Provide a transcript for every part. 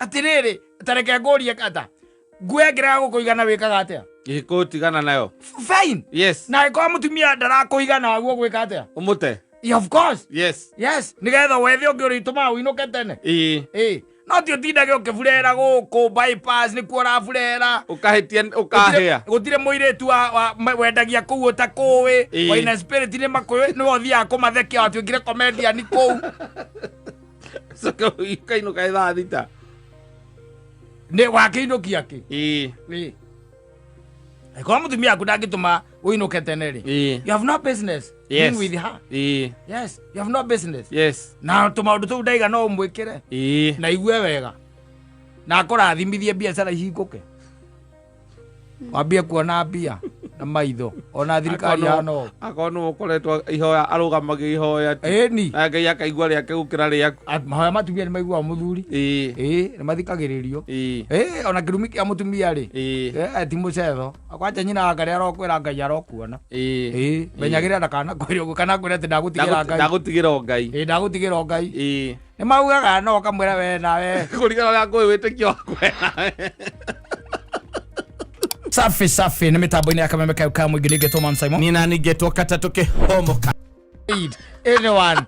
Atĩrĩrĩ, tareke ngũrie kata nguo ĩngĩrega gũkũigana wĩkaga atĩa? Gĩkũtigana nayo. Fine. Yes. Na angĩkorwo mũtumia ndarakũigana waguo gwĩka atĩa? Ũmũte. Yeah, of course. Yes. Yes, nĩgetha wethe ũngĩ ũrĩtũmaga ũinũke tene. Ĩĩ. Ĩ, no ti ũtindage ũkĩburera gũkũ bypass nĩkuo ũraburera. Ũkahĩtia ũkahĩa. Gũtirĩ mũirĩtu wendagia kũu ũtakũĩ. Ĩĩ. Waina spirit nĩ makũĩ nĩwe ũthiaga kũmathekia watuĩkire comedian kũu. Coke ũkainũka thaa 6. Nĩ wakĩinũkia kĩ? Ĩĩ. Ĩ. Angĩkorwo mũtumia waku ndangĩtũma ũinũke tene rĩ, Ĩĩ. you have no business Yes. being with her. Ĩĩ. Yes, you have no business. Yes. Na tũmaũndũ tũu ndaiga no ũmwĩkĩre Ĩĩ. na igue wega na akũrathimithie biacara ihingũke, wambie kuona mbia na maitho ona thirikari Akorwo- yano. Akorwo nĩwe ũkoretwo ihoya arũgamagia ihoya tu. Ĩni. Na Ngai akaigua rĩake gũkĩra rĩaku. Mahoya matumia nĩ maiguaga mũthuri. Ĩĩ. Ĩĩ, nĩ mathikagĩrĩrio. Ĩĩ. Ĩĩ, ona kĩrumi kĩa mũtumia rĩ, Ĩĩ. Ti mũcetho kwanja nyina wa ngarĩ arokwĩra Ngai arokuona. Ĩĩ. Ĩĩ, menyagĩrĩra ndakanakwĩre ũguo kana kwĩre atĩ ndagũtigĩra Ngai. Ndagũtigĩra o Ngai. Ĩĩ, ndagũtigĩra o Ngai. Ĩĩ. Nĩ maugaga no ũkamwĩra we nawe. Kũringana ũrĩa ngũĩ wĩtĩkio waku we nawe. Safi safi, nĩ mĩtambo-inĩ ya Kameme kayo ka mũingĩ nĩngetwo Man Simon. Nina ningetwo katatũ kĩhomoka. Eight. Anyone.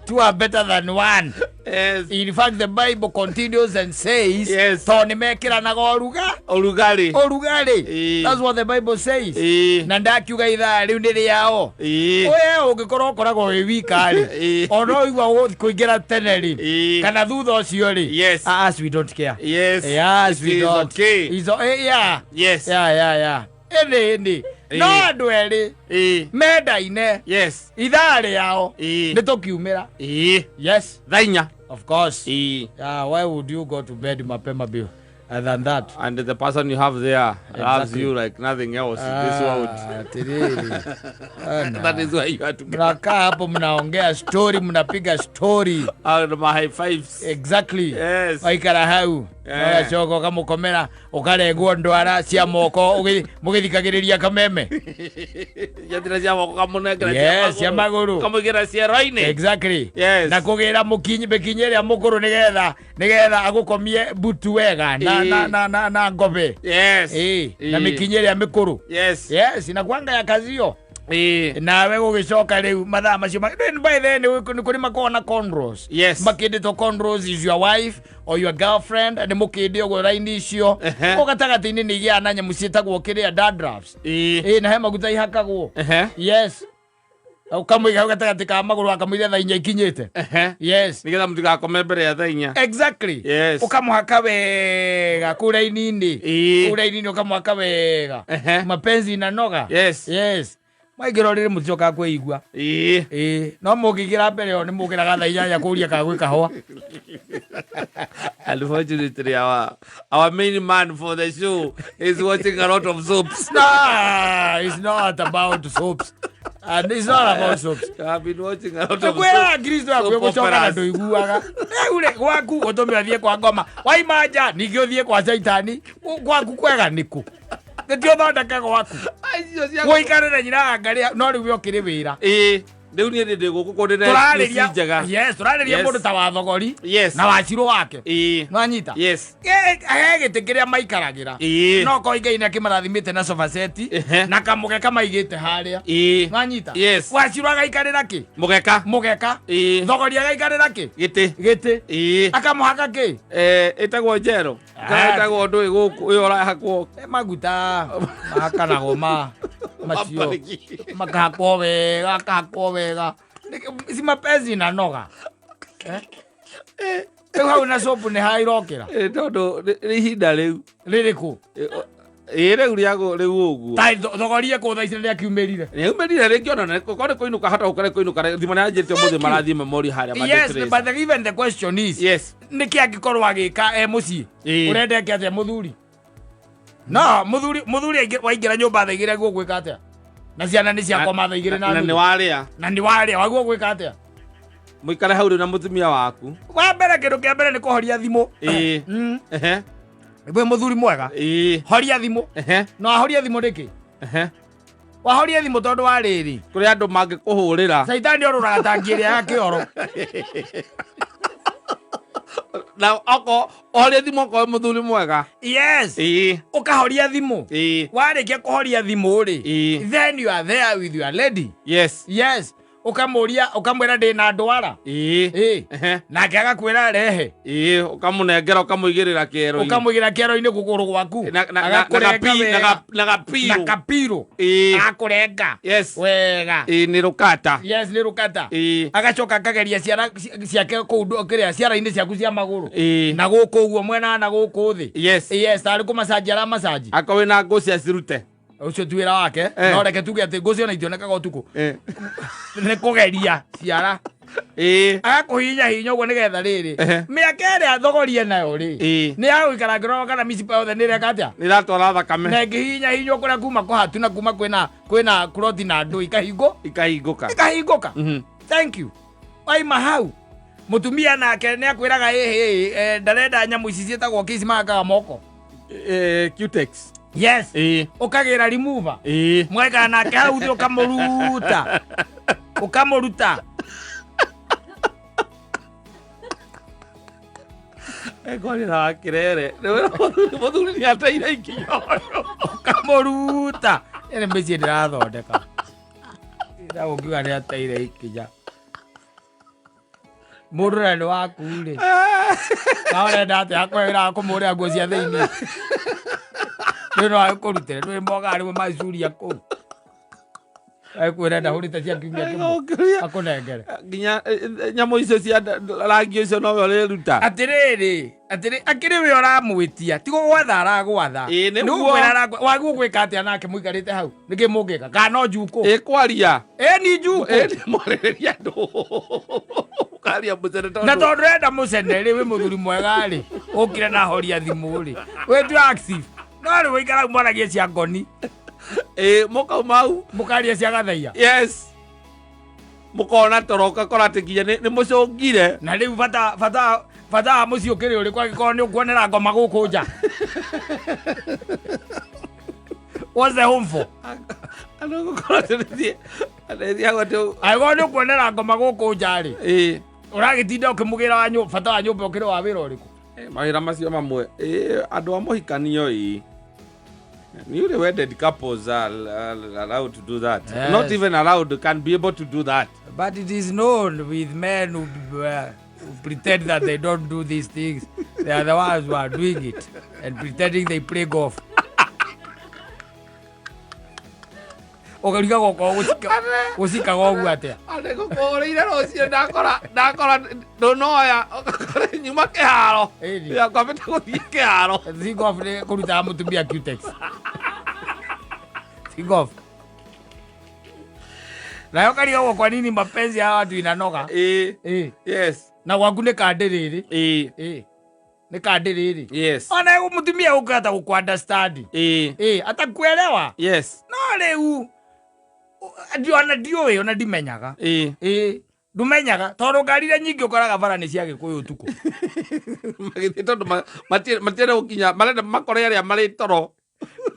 Two are better than one. Yes. In fact, the Bible continues and says, Yes. tondũ nĩ mekĩranaga ũruga Ũrugarĩ. ũrugarĩ. Ĩĩ. That's what the Bible says. Ĩĩ. Na ndakiuga ithaa rĩu nĩ rĩao. Ĩĩ. We ũngĩkorwo ũkoragwo wĩ wika rĩ, Ĩĩ. ona ũigua kũingĩra tene rĩ, Ĩĩ. kana thutha ũcio rĩ, Yes. as we don't care. Yes. Yes, It we is don't. okay. It's, yeah. Yes. Yeah. Ĩnĩ ĩnĩ. No Ĩĩ. andũ erĩ Ĩĩ. mendaine Yes. ithaa rĩao Ĩĩ. nĩ tũkiumĩra. Ĩĩ. Yes, Thaa 4. of course. Ĩĩ. Yeah, why would you go to bed mapema than that? And the person you have there loves Exactly. you like nothing else in this world. Ah, Atĩrĩrĩ. That is why you are together. Mnakaa hapo mnaongea story, mnapiga story. Out of my high fives. Exactly. Yes. Waikara hau. Yeah. Ũgacoka ũkamũkomera ũkarengwo ndwara cia moko mũgĩthikagĩrĩria Kameme. Ciatira cia moko kamũnengera. Yes, cia magũrũ. Kamũigĩra ciero-inĩ. Exactly. Yes. Na kũgĩra mĩkinyo ĩrĩa mũkũrũ nĩgetha agũkomie mbutu wega na Ĩĩ. na ngobe. Yes. Ĩĩ, na Ĩĩ. mĩkinyo ĩrĩa mĩkũrũ. Yes. Yes, na kwanga ya kazio. Ĩĩ. Nawe gũgĩcoka rĩu mathaa macio by then nĩ kũrĩ makoragwo na cornrows. Yes. Makĩndĩtwo cornrows is your wife or your girlfriend nĩ mũkĩndĩ ũguo raini icio. Ehe. Kũu gatagatĩ-inĩ nĩ igĩaga na nyamũ ciĩtagwo kĩrĩa dandruffs. Ĩĩ. Ĩĩ, na he maguta ihakagwo. Ehe. Yes. Ũkamũiga hau gatagatĩ ka magũrũ akamũiria thaa 4 ikinyĩte. Ehe. Yes. Nĩgetha mũtigakome mbere ya thaa 4. Exactly. Yes. Ũkamũhaka wega kũu raini-inĩ. Ĩĩ. Kũu raini-inĩ ũkamũhaka wega. Ehe. Mapenzi inanoga. Yes. Yes. Mwaingĩra ũrĩrĩ mũticokaga kwĩigua. Ĩĩ. Ĩĩ, no mũngĩingĩra mbere ĩyo nĩ mũkĩraga thaa 8 kũria kana gwĩ kahũa. Unfortunately, our main man for the show is watching a lot of soaps. No, it's not about soaps. And it's not about soaps. I've been watching a lot of Kwĩra soap, Kristo akuĩ soap gũcoka na operas. ndũiguaga. Rĩu rĩ, gwaku ũtũme ũthiĩ kwa ngoma. Waima nja ningĩ ũthiĩ kwa caitani. Gwaku kwega nĩkũ? Nĩtio ũthondeke gwaku. Icio cia Gũikare na nyina wa ngarĩa no rĩu we ũkĩrĩ wĩra. Ĩĩ, rĩu niĩ ndĩ gũkũ kũndĩ na Tũrarĩria excuse njega. Yes, tũrarĩria Yes. mũndũ ta wa thogori Yes. na wacirũ wake. Ĩĩ. Nwanyita? Yes. He gĩtĩ kĩrĩa maikaragĩra. Ĩĩ. No ko Ngai nĩ akĩmarathimĩte na sofa set Ehe. na kamũgeka maigĩte harĩa. Ĩĩ. Nwanyita? Yes. Wacirũ agaikarĩra kĩ? Mũgeka. Mũgeka. Ĩĩ. Thogori agaikarĩra kĩ? Gĩtĩ. Gĩtĩ. Ĩĩ. Akamũhaka kĩ? Ĩtagwo njero. Kana Ah. ĩtagwo ndũĩ gũkũ ĩyo ũrahakwo. Maguta mahakanagwo ma macio Mabariki. makahakwo wega, akahakwo wega. Si mapenzi inanoga. Eh? Rĩu hau na soap nĩ hairokĩra. Ĩĩ, tondũ nĩ ihinda rĩu. Rĩrĩkũ? Ĩĩ, rĩu rĩagũ rĩu ũguo. Ta thogorie kũ thaa ici nĩ rĩakiumĩrire. Nĩaumĩrire rĩngĩ ona korwo nĩ kũinũka hata gũkore kũinũka thimũ nĩanjĩrĩte ũmũthĩ marathiĩ memorial harĩa Yes, Trace. but even the question is, Yes. nĩkĩ angĩkorwo agĩka e mũciĩ? Ĩĩ. Ũrenda eke atĩa mũthuri? No, mũthuri waingĩra nyũmba thaa 2 guo gwĩka atĩa? Na ciana nĩ ciakoma thaa igĩrĩ na na nĩ nuthu. warĩa. Na nĩ warĩa, waguo gwĩka atĩa? Mũikare hau rĩu na mũtumia waku. Wa mbere kĩndũ kĩa mbere nĩ kũhoria thimũ. Ĩĩ. Ehe. Wĩ mũthuri mwega. Ĩĩ. Horia thimũ. Ehe. No ahorie thimũ nĩkĩ? Ehe. Wahoria thimũ tondũ wa rĩrĩ. Kũrĩ andũ mangĩkũhũrĩra. Caitani orũraga tangi ĩrĩa ya kĩoro. Na oko ohorie thimũ okorwo wĩ mũthuri mwega. Yes. Ĩĩ. Ũkahoria thimũ. Ĩĩ. Warĩkia kũhoria thimũ rĩ, Ĩĩ. then you are there with your lady. Yes. Yes, ũkamũria, ũkamwĩra ndĩna ndwara. Ĩĩ. Ĩĩ. Ehe. Nake agakwĩra rehe. Ĩĩ, ũkamũnengera, ũkamũigĩrĩra kĩero-inĩ. Ũkamũigĩra kĩero-inĩ kũgũrũ gwaku. Na Agakũrenga wega. na Na gapirũ. kapirũ. Ĩĩ. Agakũrenga Yes. wega. Ĩĩ, nĩ rũkata. Yes, nĩ rũkata. Ĩĩ. Agacoka akageria ciara ciake kũu kĩrĩa ciara-inĩ ciaku cia magũrũ. Ĩĩ. Na gũkũ ũguo mwena na gũkũ thĩ. Yes. Yes, tarĩ kũmacanji aramacanji. Akorwo wĩna ngũ cia cirute. Ũcio ti wĩra wake. Eh. No reke tuge atĩ ngũ ciona itionekaga ũtukũ. Eh. Nĩ kũgeria ciara. Ĩĩ. Agakũhihinya hinya ũguo nĩgetha rĩrĩ, Ehe. mĩaka ĩrĩa thogorie nayo rĩ, Ĩĩ. nĩ ya gũikara ngĩrora kana micipa yothe nĩ ĩreka atĩa. Nĩ ĩratwara thakame. Na ĩngĩhihinya hinywo kũrĩa kuma kũhatu na kuma kwĩna kuroti na ndũ ikahingũ. Ikahingũka. Ikahingũka. Thank you. Waima hau, mũtumia nake nĩ akwĩraga ĩhĩ, ndarenda nyamũ ici ciĩtagwo kĩci mahakaga moko. Eh, Cutex. Yes. Ĩĩ. Ũkagĩra remover. Ĩĩ. Mũgaikara nake hau thĩ, ũkamũruta, ũkamũruta. Ngwarĩra wa kĩrere. Mũthuri nĩ ateire ikinya ũyũ. Ũkamũruta. Ĩrĩ mĩciĩ ndĩrathondeka na ũngiuga nĩ ateire ikinya mũndũ na nĩ waku rĩ, na ũrenda atĩa akwĩra kũmũrĩra nguo cia thĩinĩ rĩu no agĩkũrutĩre ndũrĩ mogaga rĩmwe macuria kũu akwĩra ndahũrĩte cia kiumia kĩmwe. Ũngĩũria Akũnengere. Nginya nyamũ icio cia rangi ũcio nowe ũrĩruta. Atĩrĩrĩ, atĩrĩ, akĩrĩ we ũramwĩtia, ti gũgwatha aragwatha. Ĩĩ, nĩguo. Nĩ gũkwĩra wagwo gwĩka atĩa nake mũikarĩte hau nĩkĩ mũngĩka kana no njukũ? Ĩ, kwaria. Ĩ, ni njukũ. Ĩ, nĩ mwarĩrĩria andũ. Ũkaria mũcene Na tondũ. tondũ ũrenda mũcene rĩ, wĩ mũthuri mwega rĩ, ũkire na horia thimũ rĩ, wĩ tu active, no rĩ wĩikara hau mwaragie cia ngoni. Ĩ, mũkauma hau. Mũkaria cia gathaia. Yes. Mũkona toro ũgakora atĩ nginya nĩ mũcũngire. Na rĩu bata wa mũciĩ ũkĩrĩ ũrĩkũ angĩkorwo nĩ ũkuonera ngoma gũkũ nja? What's the home for? Andũ gũkorwo atĩ nĩthiaga atĩ. Angĩkorwo nĩ ũkuonera ngoma gũkũ nja rĩ, Ĩ. ũragĩtinda ũkĩmũgĩra wa bata wa nyũmba ũkĩrĩ wa wĩra ũrĩkũ? Eh, mawĩra macio mamwe. Ĩ, andũ a mũhikanio ĩ. Newly wedded couples are allowed to do that. Yes. Not even allowed, can be able to do that. But it is known with men who pretend that they don't do these things. They are the ones who are doing it and pretending they play golf. Ũkarigagwo okorwo gũcikaga ũguo atĩa. Andĩ ngũkũhũrĩire rũciũ ndakora ndũnoya ũgakora nyuma kĩharo. Ĩni. Yakwambĩte gũthiĩ kĩharo. Si golf nĩ kũrutaga mũtumia cutex. Si golf. Nayo karigagwo kwa nini mapenzi ya watu inanoga. Ĩ. Ĩ. Yes. Na gwaku nĩ kandi rĩrĩ. Ĩ. Ĩ. Nĩ kandi rĩrĩ. Yes. Ona mũtumia ũngĩhota gũkũ understand. Ĩ. Ĩ, atakuelewa. Yes. No rĩu ona ndiũĩ, ona ndimenyaga. Ĩ. Ĩ, ndumenyaga tondũ ngari iria nyingĩ ũkoraga bara nĩ cia gĩkũyũ ũtukũ. Magĩthiĩ tondũ matienda gũkinya, marenda makore arĩa marĩ toro.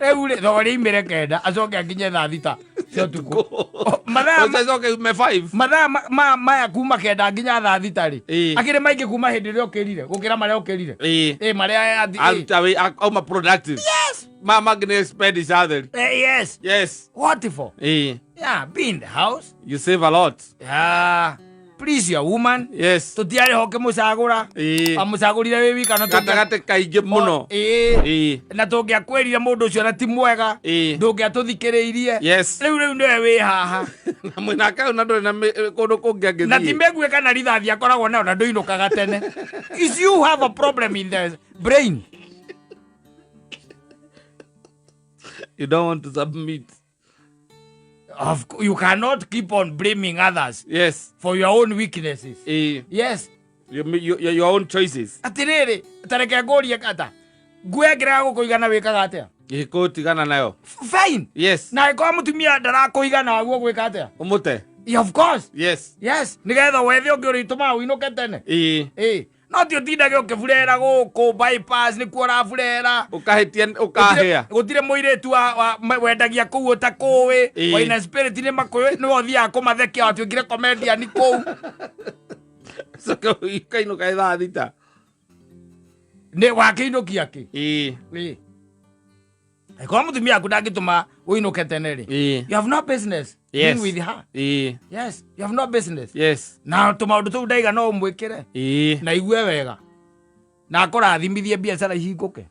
Rĩu rĩ, thogora imĩre 9 acoke akinye thaa 6 cia ũtukũ. O, mathaa Ũcio acoke ume 5. Mathaa maya kuma 9 nginya thaa 6 rĩ, Ĩ. akĩrĩ maingĩ kuma hĩndĩ ĩrĩa ũkĩrire gũkĩra marĩa ũkĩrire. Ĩ. Ĩ, marĩa ĩĩ. Aruta wĩ auma productive. Yes. Ma mangĩ nĩ expenditure theri. Eh, yes. Yes. What for? Ĩ. Yeah, be in the house. You save a lot. Yeah. Please your woman. Yes. Tũtiarĩ ho ũkĩmũcagũra. Ĩ. Amũcagũrire wĩ wika na Gatagatĩ kaingĩ mũno. Ĩ. Ĩ. Na tũngĩakwĩrire mũndũ ũcio na ti mwega, Ĩ. ndũngĩatũthikĩrĩirie. Yes. Rĩu nĩwe wĩ haha. Na mwĩnake hau na ndũrĩ na kũndũ kũngĩ Na ti angĩthiĩ. mĩguĩ kana rithathi akoragwo nayo na ndũinũkaga tene. Is you have a problem in the brain. You don't want to submit. You cannot keep on blaming others Yes. for your own weaknesses. Ĩ. Yes. Your own choices. Atĩrĩrĩ, tareke ngũrie kata nguo ĩngĩrega gũkũigana wĩkaga atĩa? Gĩkũtigana nayo. Fine. Yes. Na angĩkorwo mũtumia ndarakũigana waguo gwĩka atĩa? Ũmũte. Yeah, of course. Yes. Yes, nĩgetha wethe ũngĩ ũrĩtũmaga ũinũke tene. Ĩ. Ĩ, no ti ũtindage ũkĩburera gũkũ bypass nĩkuo ũraburera. Ũkahĩtia ũkahĩa. Gũtirĩ mũirĩtu wendagia kũu ũtakũĩ. Ĩ. Waina spirit nĩ makũĩ nĩwe ũthiaga kũmathekia watuĩkire comedian kũu. Coke ũkainũka thaa 6. Nĩ wakĩinũkia kĩ? Ĩĩ. Ĩĩ. Angĩkorwo mũtumia waku ndangĩtũma ũinũke tene rĩ, Ĩĩ. you have no business Yes. being with her. Ĩĩ. Yes, you have no business. Yes. Na tũmaũndũ tũu ndaiga no ũmwĩkĩre Ĩĩ. na igue wega na akũrathimithie biacara ihingũke,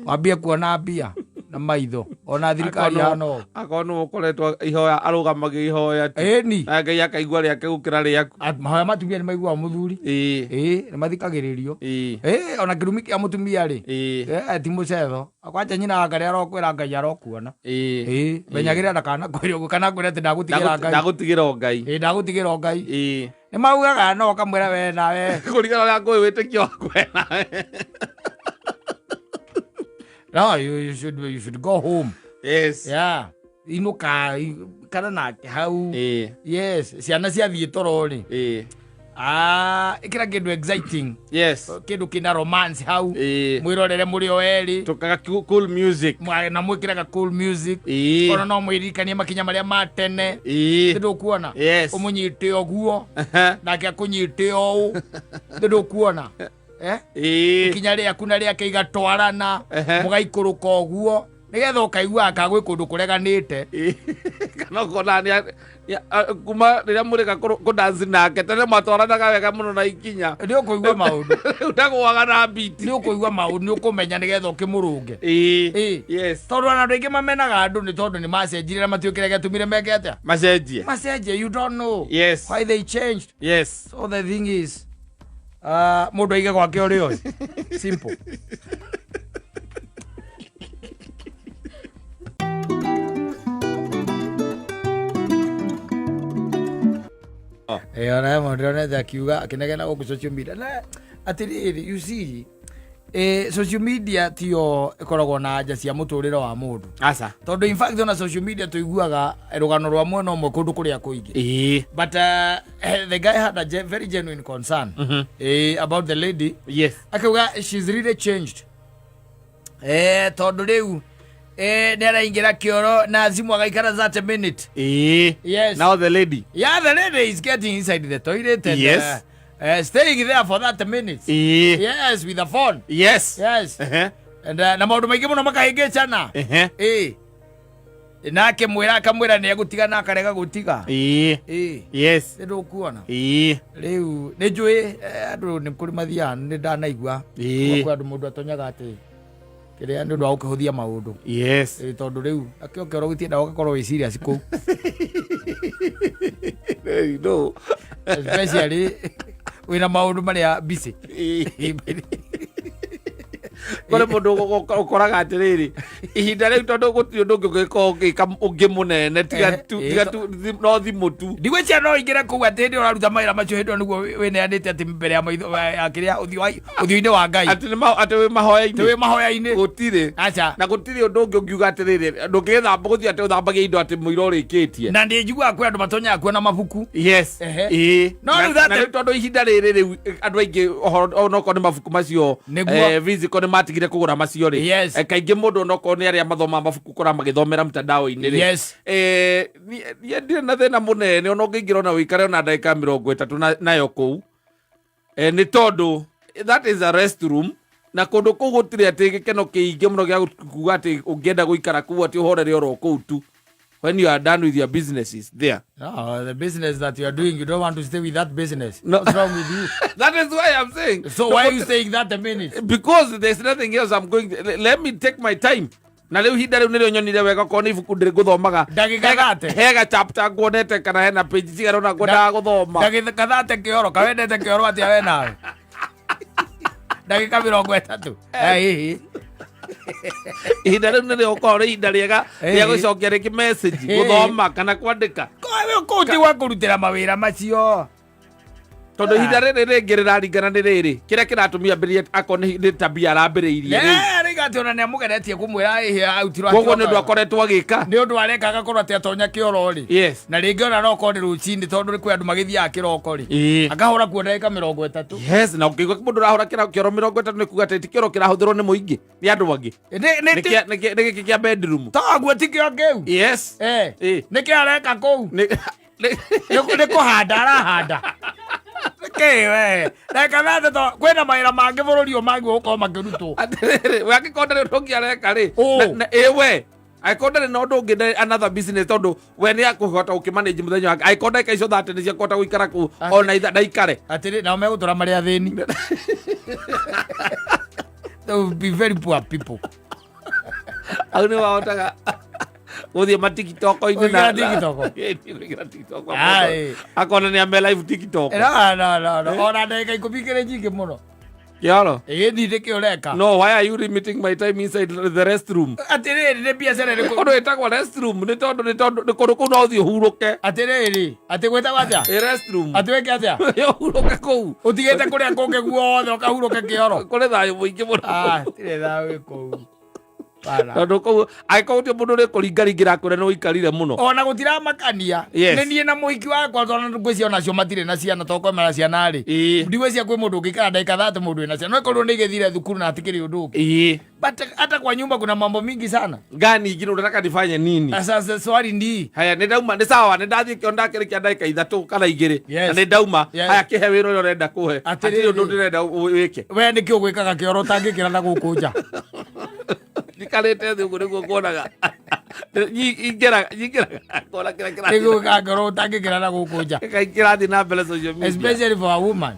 wambie kuona mbia na maitho ona thirikari Akorwo- hana ũũ. Akorwo nĩ ũkoretwo ihoya arũgamagia ihoya tu. Ĩni. Na Ngai akaigua rĩake gũkĩra rĩaku. Mahoya ma atumia nĩ maiguaga mũthuri. Ĩĩ. Ĩĩ, nĩ mathikagĩrĩrio. Ĩĩ. Ĩĩ, ona kĩrumi kĩa mũtumia rĩ, Ĩĩ. ti mũcetho kwanja nyina wa ngarĩ arokwĩra Ngai arokuona. Ĩĩ. Ĩĩ, menyagĩrĩra ndakanakwĩre ũguo kana kwĩre atĩ ndagũtigĩra Ngai. Ndagũtigĩra o Ngai. Ĩĩ, ndagũtigĩra o Ngai. Ĩĩ. Nĩ maugaga no ũkamwĩra we nawe. Kũringana ũrĩa ngũĩ wĩtĩkio waku we nawe. No, you should go home. Yes. Yeah, inũka kana nake hau. Ĩĩ. Yes, ciana ciathiĩ toro rĩ, Ĩĩ. ah, ĩkĩra kĩndũ exciting, kĩndũ kĩna romance hau, Ĩĩ. mwĩrorere mũrĩ o erĩ. Tũkaga cool music. Na mwĩkĩraga cool music. Ĩĩ. Ona no mwĩririkanie makinya marĩa ma tene. Ĩĩ. Ndũkuona? Yes. Ũmũnyite ũguo nake akũnyite ũũ, ndũkuona, eh? Ĩĩ. Ikinya rĩaku na rĩake igatwarana, mũgaikũrũka ũguo nĩgetha ũkaiguaga ka gwĩ kũndũ kũreganĩte. Ĩĩ. Kana ũkona kuma rĩrĩa mũrĩka kũdanci nake, tene mwatwaranaga wega mũno na ikinya. Nĩ ũkũigua maũndũ. Rĩu ndagũaga na biti. Nĩ ũkũigua maũndũ, nĩ ũkũmenya nĩgetha ũkĩmũrũnge. Ĩĩ. Ĩĩ. Yes. Tondũ ona andũ aingĩ mamenaga andũ nĩ tondũ nĩ macenjirie na matiũĩ kĩrĩa gĩatũmire meke atĩa. Macenjie. Macenjie, you don't know why they changed. So the thing is, mũndũ aige gwake ũrĩa oĩ, simple. Oh. Ona ĩmwe ndĩronete akiuga akĩnegena gũkũ social media na atĩrĩrĩ, you see, social media tiyo ĩkoragwo na anja cia mũtũrĩre wa mũndũ. Aca. Tondũ in fact ona social media tũiguaga rũgano rwa mwena ũmwe kũndũ kũrĩa kũingĩ. But the guy had a very genuine concern about the lady. Akiuga she's really changed, tondũ rĩu nĩ araingĩra kĩoro na thimũ agaikara 30 minute. Yes. Now the lady. Yeah, the lady is getting inside the toilet and staying there for 30 minutes. Yes, with the phone. Yes. And na maũndũ maingĩ mũno makahĩngĩcana. Ĩĩ, nake mwĩra akamwĩra nĩ egũtiga na akarega gũtiga. Ĩĩ. Nĩ ndũkuona? Rĩu nĩ njũĩ andũ nĩ kũrĩ mathiaga, nĩ ndanaigua kwĩ andũ mũndũ atonyaga atĩ kĩrĩa nĩ ũndũ wa gũkĩhũthia maũndũ. Ĩĩ, tondũ rĩu akĩo kĩoro gĩtiendaga ũgakorwo wĩ serious kũu. There you know. Especially wĩna maũndũ marĩa busy. Kũrĩ mũndũ ũkoraga atĩrĩrĩ, ihinda rĩu tondũ gũtirĩ ũndũ ũngĩ ũngĩkorwo ũgĩka ũngĩ mũnene tiga tu tiga tu no thimũ tu. Ndigwĩciria no ingĩre kũu atĩ hĩndĩ ĩyo ũraruta mawĩra macio, hĩndĩ ĩyo nĩguo wĩneanĩte atĩ mbere ya maitho ya kĩrĩa ũthiũ-inĩ wa Ngai. Atĩ nĩ atĩ wĩ mahoya-inĩ. Wĩ mahoya-inĩ. Gũtirĩ. Aca. Na gũtirĩ ũndũ ũngĩ ũngiuga atĩrĩrĩ, ndũngĩgĩthamba gũthiĩ atĩ ũthambagie indo atĩ mũira ũrĩkĩtie. Na nĩ njiguaga kwĩ andũ matonyaga kuona mabuku. Ĩĩ. No rĩu Na rĩu tondũ ihinda rĩrĩ rĩu andũ aingĩ ũhoro onokorwo nĩ mabuku macio, physical nĩ matigire kũgũra macio rĩ. Kaingĩ mũndũ onokorwo nĩ arĩa mathomaga mabuku kũra magĩthomera mtandao-inĩ rĩ. Niĩ ndirĩ na thĩna mũnene ona ũngĩingĩra ona ũikare ona ndagĩka 30 nayo kũu, nĩ tondũ that is a rest room na kũndũ kũu gũtirĩ atĩ gĩkeno kĩingĩ mũno gĩa kuga atĩ ũngĩenda gũikara kũu atĩ ũhorere oro kũu tu when you are done with your businesses there. No, the business that you are doing, you don't want to stay with that business. No. What's wrong with you? That is why I'm saying. So why are you staying that a minute? Because there's nothing else I'm going. Let me take my time. Na rĩu ihinda rĩu nĩrĩo nyonire wega korwo nĩ ibuku ndĩrĩ ngũthomaga. Ndagĩka thate. Hega chapter nguonete kana hena page cigana ũna ngwendaga gũthoma. Ndagĩka thate kĩoro, kawendete kĩoro atĩa we nawe? Ndagĩka 30. Hihi. Ihinda rĩu nĩrĩo ũkorwo rĩ ihinda rĩega rĩa gũcokia rĩngĩ message, gũthoma kana kwandĩka. Kũu ti gwa kũrutĩra mawĩra macio. Tondũ ihinda rĩrĩ rĩngĩ rĩraringana nĩ rĩrĩ kĩrĩa kĩratũmia ambĩrĩrie akorwo nĩ tabia arambĩrĩirie rĩu. Rĩu atĩ ona nĩ amũgeretie kũmwĩra ĩhĩ autirwo. Koguo nĩ ũndũ akoretwo agĩka. Nĩ ũndũ areka agakorwo atĩ atonya kĩoro rĩ. Na rĩngĩ ona no korwo nĩ rũcinĩ tondũ kwĩ andũ magĩthiaga kĩroko rĩ. Akahũra kuo ndagĩka 30. Yes, na ũkĩigua mũndũ ũrahũra kĩoro 30 nĩ kuga atĩ ti kĩoro kĩrahũthĩrwo nĩ mũingĩ, nĩ andũ angĩ. Nĩ Nĩ gĩkĩ kĩa bedroom. Toguo ti kĩo kĩu. Nĩ kĩ areka kũu? Nĩ kũhanda arahanda. Nĩ Nĩkĩ we ndagĩka 30 to kwĩna mawĩra mangĩ bũrũri ũyũ mangĩ gũkorwo makĩrutwo. Atĩrĩrĩ, we angĩkorwo ndarĩ ũndũ ũngĩ areka rĩ, Ũ. ĩ we angĩkorwo ndarĩ na ũndũ ũngĩ, ndarĩ another business, tondũ we nĩ akũhota gũkĩmanage mũthenya wake, angĩkorwo ndagĩka icio 30 nĩ ciakũhota gũikara kũu ona itha ndaikare. Atĩrĩ, nao megũtũra marĩ athĩni. They will be very poor people. Au nĩ wahotaga gũthiĩ matikitoko-inĩ? Kũingĩra TikTok? Kũingĩra TikTok. Aye. Akona nĩ ame live TikTok. No, no, no, no. Ona ndagĩka 10 ikĩrĩ nyingĩ mũno. Kĩoro. Ĩĩ, nĩ kĩ ũreka? No, why are you limiting my time inside the restroom? Atĩrĩrĩ, nĩ biacara ĩrĩkũ? Kũndũ ĩtagwo restroom nĩ tondũ nĩ kũndũ kũu no ũthiĩ ũhurũke. Atĩrĩrĩ, atĩ gwĩtagwo atĩa? Ĩ, restroom. Atĩ wĩke atĩa? Ũhurũke kũu. Ũtigĩte kũrĩa kũngĩ guothe ũkahurũke kĩoro? Kũrĩ thayũ mũingĩ mũno. Ah, tirĩ thayũ wĩ kũu. Bana. Tondũ kũu angĩkorwo gũtirĩ mũndũ ũrĩkũringaringĩra akwĩre nĩ ũikarire mũno. Ona gũtiramakania. Nĩ niĩ na mũhiki wakwa, tondũ ngwĩciria onacio matirĩ na ciana, tokorwo mena ciana rĩ, ndigwĩciria kwĩ mũndũ ũngĩikara ndagĩka 30 mũndũ wĩna ciana, no ĩkorwo nĩ igĩthire thukuru na hatikĩrĩ ũndũ ũngĩ. But hata kwa nyumba kuna mambo mingi sana. Gani ingine unataka nifanye nini? Sasa swali ni Haya, nĩ ndauma, nĩ sawa, nĩ ndathiĩ kĩo, ndakĩrĩkia ndagĩka 3 kana 2. Na nĩ ndauma. Haya, kĩhe wĩra ũrĩa ũrenda kũhe. Atĩrĩrĩ. Hatirĩ ũndũ ndĩrenda wĩke. We nĩkĩ ũgwĩkaga kĩoro ũtangĩkĩra na gũkũ nja? Njikarĩte thĩ ũguo nĩguo kuonaga. Nyingĩraga nyingĩraga ngona kĩrĩa Nĩkĩ kĩrathiĩ. ũgwĩkaga kĩoro ũtangĩkĩra na gũkũ nja? Kĩrathiĩ na mbere social media. Especially for a woman.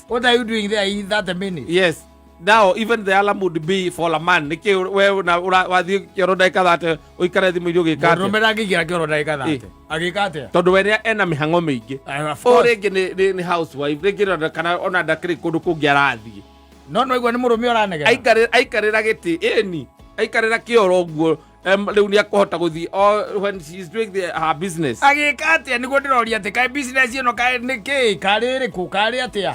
What are you doing there in 30 minutes? Yes, now even the alarm would be for a man. Nĩkĩ we na wathiĩ kĩoro ndagĩka 30 ũikare thimũ-inĩ ũgĩka atĩa? Mũndũrũme ndangĩingĩra kĩoro ndagĩka 30 agĩka atĩa? Tondũ we ena mĩhang'o mĩingĩ. Of O course. rĩngĩ nĩ housewife, rĩngĩ ona kana ona ndakĩrĩ kũndũ kũngĩ arathiĩ. No no igua nĩ mũrũme ũranegena. Aikarĩra gĩtĩ, ĩni aikarĩra kĩoro ũguo, rĩu nĩ akũhota gũthiĩ o when she is doing her business. Agĩka atĩa? Nĩguo ndĩroria atĩ kaĩ business ĩno kaĩ nĩ kĩ karĩ ĩrĩkũ karĩ atĩa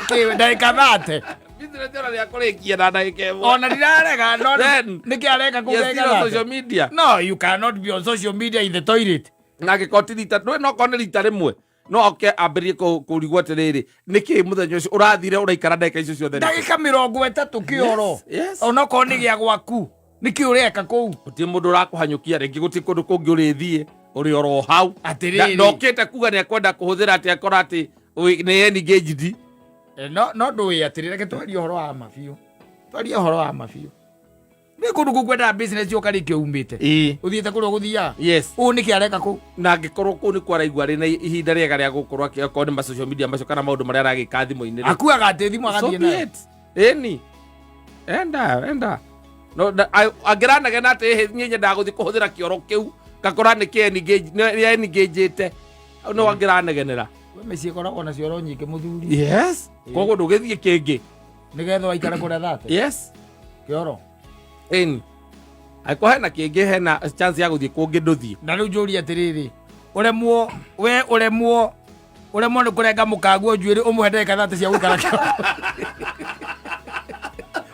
kĩ ndagĩka 30? Business ĩno nĩ akũrĩkia na ndagĩka 1. Ona ndirarega, no Then, nĩkĩ areka kũu yes, ndagĩka still on 30? social media. No, you cannot be on social media in the toilet. Na angĩkorwo ti rita, ndũĩ, no korwo nĩ rita rĩmwe, no oke ambĩrĩrie kũrigwo atĩrĩrĩ, nĩkĩ mũthenya ũcio ũrathire ũraikara ndagĩka icio ciothe nĩkĩ? Ndagĩka 30 kĩoro. Yes. Onokorwo nĩ gĩa gwaku, nĩkĩ ũreka kũu? Gũtirĩ mũndũ ũrakũhanyũkia rĩngĩ, gũtirĩ kũndũ kũngĩ ũrĩthiĩ, ũrĩ oro hau. Atĩrĩrĩ. Ndokĩte kuga nĩ akwenda kũhũthĩra atĩ akora atĩ nĩ engaged. No no ndũĩ atĩrĩ, reke twarie ũhoro wa ma biũ, twarie ũhoro wa ma biũ, nĩ kũndũ kũu kwendaga business ũkarĩkia umĩte ũthiĩte kũrĩa ũgũthiaga. Ũũ nĩkĩ areka kũu? Na angĩkorwo kũu nĩ kwaraigua arĩ na ihinda rĩega rĩa gũkorwo okorwo nĩ ma social media macio kana maũndũ marĩa aragĩka thimũ-inĩ rĩ. Akuaga atĩ thimũ So agathiĩ be nayo. it. Ĩni enda enda no angĩranegena atĩ "Ĩhĩ, niĩ nyendaga gũthiĩ kũhũthĩra kĩoro kĩu ngakora nĩ kĩ engagĩte", hau no angĩranegenera. We mĩciĩ ĩkoragwo na cioro nyingĩ, mũthuri. Koguo ndũgĩthiĩ kĩngĩ. Nĩgetha waikare kũrĩa 30. Kĩoro. Ĩni angĩkorwo hena kĩngĩ, hena chance ya gũthiĩ kũngĩ, ndũthiĩ. Na rĩu njũrie atĩrĩrĩ, ũremwo we ũremwo nĩ kũrenga mũkaguo njuĩrĩ, ũmũhe ndagĩka 30 cia gũikara kĩoro,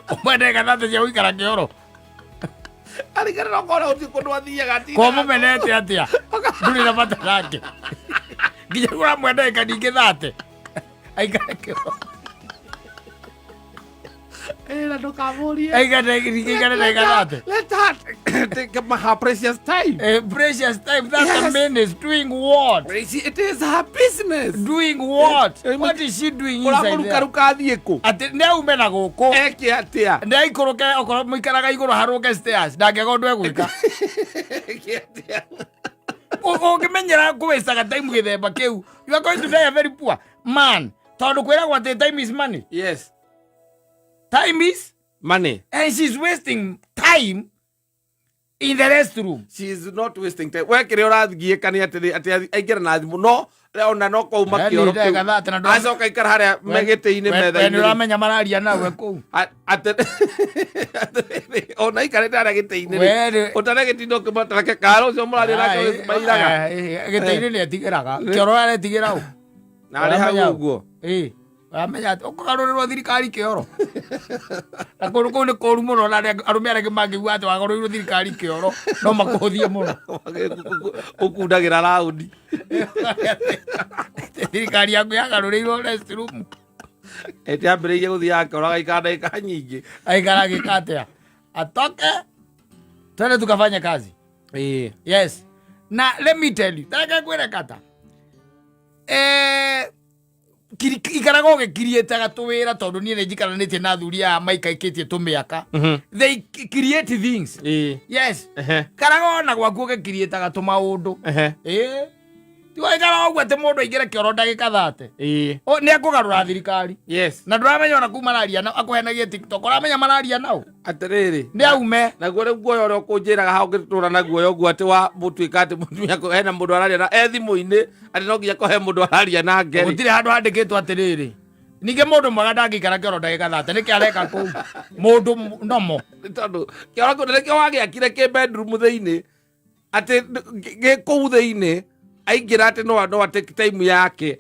ũmũhe ndagĩka 30 cia gũikara kĩoro? Arigana no kona gũthiĩ kũndũ athiaga atindaga. Ko mũmenete atĩa? Ndũrĩ na bata nake nginya rĩu ũramũhe ndagĩka ningĩ 30 aikare kĩoro? Ĩra ndũkamũrie. Aikare aikare ndagĩka 30. Let her take her precious time. Precious time, 30 minutes doing what? It is her business. Doing what? What is she doing inside there? Ũramũrukaruka athiĩ kũ? Atĩ nĩ aume na gũkũ. Eke atĩa? Nĩ aikũrũke, okorwo mũikaraga igũrũ harũke stairs, ndangĩaga ũndũ egwĩka. Eke atĩa? Ũngĩmenyera kũwastaga time gĩthemba kĩu, you are going to die a very poor man, tondũ kwĩragwo atĩ time is money. Time is Money. And she's wasting time in the restroom. She is not wasting time. We kĩrĩa ũrathiĩka nĩ atĩ aingĩra na thimũ, no ona no kwauma Yaani kĩoro ndagĩka kĩu 30 na ndwa- acoka ikara harĩa megĩtĩ-inĩ We nĩ metha-inĩ rĩ. ũramenya mararia nawe kũu. Atĩrĩrĩ, ona aikarĩte harĩa gĩtĩ-inĩ We rĩ, rĩ- ũtaragĩtinda ũkĩmatarake karo ũcio mũraria nake mairaga. Gĩtĩ-inĩ nĩ etigĩraga kĩoro, aretigĩra ũ? Na arĩ hau Ũramenya ũguo. Ĩ, ũramenya atĩ ũkũgarũrĩrwo thirikari kĩoro, na kũndũ kũu nĩ kũru mũno, na arũme arĩa angĩ mangĩigua atĩ wagarũrĩrwo thirikari kĩoro no makũhũthie mũno. Ũkundagĩra raũndi. Thirikari yaku yagarũrĩirwo restroom. Ĩtĩ ambĩrĩirie gũthiaga kĩoro agaikara ndagĩka nyingĩ. Aikara agĩka atĩa? Atoke twende tukafanye kazi. Yes, na let me tell you, tareke ngwĩre kata, Ikaraga ũgĩkiriĩtaga tũwĩra tondũ niĩ nĩ njikaranĩtie na athuri aya maikaikĩtie tũmĩaka. They create things. Yes. Karaga ona gwaku ũgĩkiriĩtaga tũmaũndũ. Ĩĩ, tiwaikara ũguo atĩ mũndũ aingĩre kĩoro ndagĩka 30. Nĩ ekũgarũra thirikari. Na ndũramenya ona kuu mararia nao, akũhenagie TikTok, ũramenya mararia nao. Atĩrĩrĩ. Nĩ aume. Naguo rĩu guoya ũrĩa ũkũnjĩraga ha ũngĩtũra na guoya ũguo atĩ wa mũtuĩka atĩ mũtumia hena mũndũ araria na e thimũ-inĩ, atĩ no nginya kũhe mũndũ araria nake rĩ. Gũtirĩ handũ handĩkĩtwo atĩrĩrĩ, ningĩ mũndũ mwega ndangĩikara kĩoro ndagĩka 30. Nĩkĩ areka kũu mũndũ nomo? Nĩ tondũ kĩoro kĩu nĩkĩo wagĩakire kĩ bedroom thĩinĩ, atĩ gĩ kũu thĩinĩ aingĩra atĩ no take time yake,